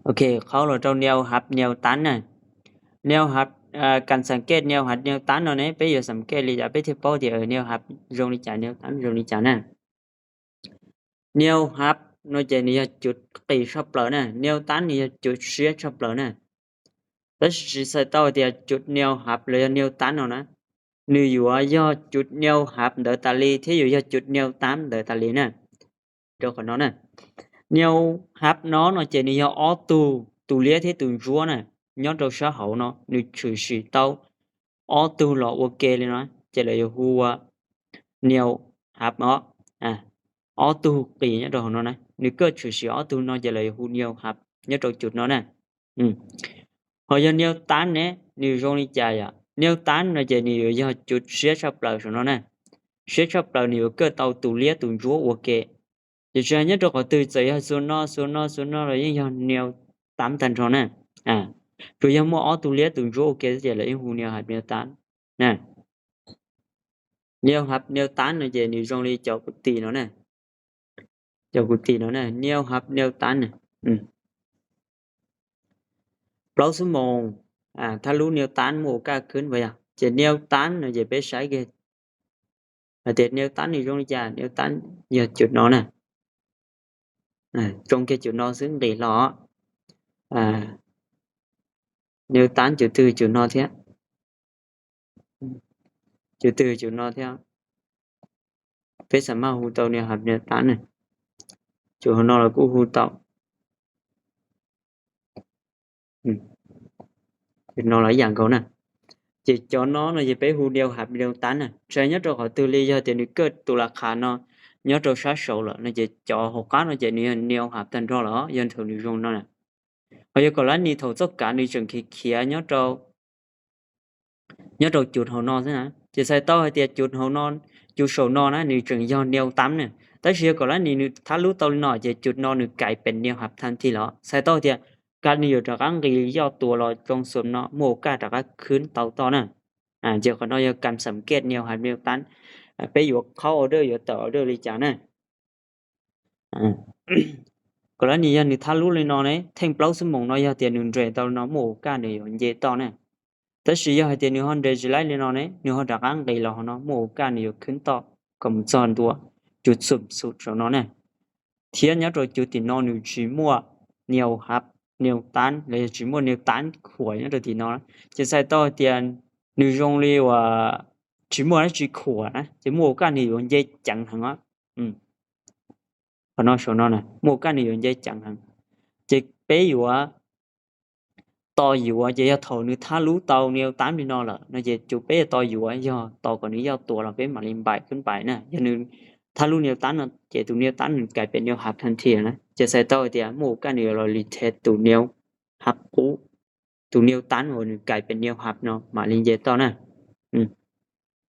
Ok, qhov los rau neo hab neo tab na. Neo hab, kam xam kej neo hab neo tab no ne, peb yuav xam kej li cas peb thiaj paub tias neo hab zoo li cas, neo tab zoo li cas na. Neo hab no ces nws yog cus qis tshaj plaws na, neo tab nws yog cus siab tshaj plaws na. Tab sis tsis txhais tau tias cus neo hab los yog neo tab no na, nws yuav yog cus neo hab ntawd tas li thiab yuav yog cus neo tab ntawd tas li na. Rau qhov no na, neo hab no no ces nws yog ob tug, tus liab thiab tus ntsuab na, nyob rau sab hauv no nws tshwm sim tau ob tug los ua ke li no, ces lawv yuav hu ua neo hab os. Ob tug qis nyob rau hauv no na, nws kuj tshwm sim ob tug no ces lawv yuav hu neo hab nyob rau cus no na. Ho yog neo tab ne, nws zoo li cas yom? Neo tab no ces nws yuav yog cus siab tshaj plaws saum no na. Siab tshaj plaws nws yuav kuj tau tus liab tus ntsuab ua ke. Ces tsis hais nyob rau qhov twg, txawm yog xuas no xuas no xuas no los yeej yog neo tab tag nrho na. Tsuas yog muaj ob tug liab tus ntsuab ua ke xwb ces lawv yeej hu neo hab neo tab na. Neo hab neo tab no ces nws zoo li cov kuv tim no na. Cov kuv tim no na, neo hab neo tab na. Plaub xuab moos, thaj lub neo tab muaj ua kaj khwb puas yog? Ces neo tab no ces peb saib kiag hais tias neo tab nws zoo li cas. Neo tab yog cus no na. Tsoo kiag cus no xwb nqis hlo. Neo tab cus twg cus no thiab. Cus twg cus no thiab. Peb xam maj hu tau neo hab neo tab na. Cus hauv no los kuj hu tau. Cus no los ib yam nkaus na. Ces cov no no ces peb hu neo hab neo tab na. Tsis hais nyob rau qhov twg li, yog tias nws kuj tus las qhas no nyob rau sab saud lawm no ces cov hauv qab no ces nws yog neo hab tag nrho lawm, yog thaum nws zoo no na. Ho yog kom lab nis thaum txoj kav nws tseem khiav khiav nyob rau cus hauv no xwb na, ces txhais tau hais tias cus hauv no, cus saum no na nws tseem yog neo tab na. Tab sis yog kom lab nis nws thab lub tau li no ces cus no nws kais pes neo hab thaj thij lawm, txhais tau tias kab nws yuav rov qab nqis yoj tua los tsoo xuas no muaj ua kaj rov qab khwb tau toj na. Ces qhov no yog kam xam kej neo hab neo tab, peb yuav qhaub order yuav tawm order li cas na. Kom lab nis yog nws thab lub li no ne, theej plaub xuab moos no yog tias nws nres tau li no muaj ua kaj nws yuav nce toj na. Tab sis yog hais tias nws ho nres tsis laib li no ne, nws ho rov qab nqis los hauv no muaj ua kaj nws yuav khwb toj kom mus txog ntua cus xum xum saum no na. Thiab nyob rau cus tim no nws tsis muaj neo hab neo tab los yog tsis muaj neo tab khuam nyob rau tim no, ces txhais tau tias nws zoo li uas tsis muaj dab tsi khuam na, ces muaj ua kaj nws yuav nce ceev heev. Qhov no saum no na muaj ua kaj nws yuav nce ceev heev. Ces peb yuav tos yuav, ces yog thaum nws thab lub tau neo tab li no lawm no ces cus peb yuav tos yuav, yog tos kom nws yoj tua los peb mam li npais khwb npais na. Yog nws thab lub neo tab no ces tus neo tab nws kais pes neo hab thaj thij na, ces txhais tau tias muaj ua kaj nws yuav los li the tus neo hab qub, tus neo tab uas nws kais pes neo hab no mam li nce toj na.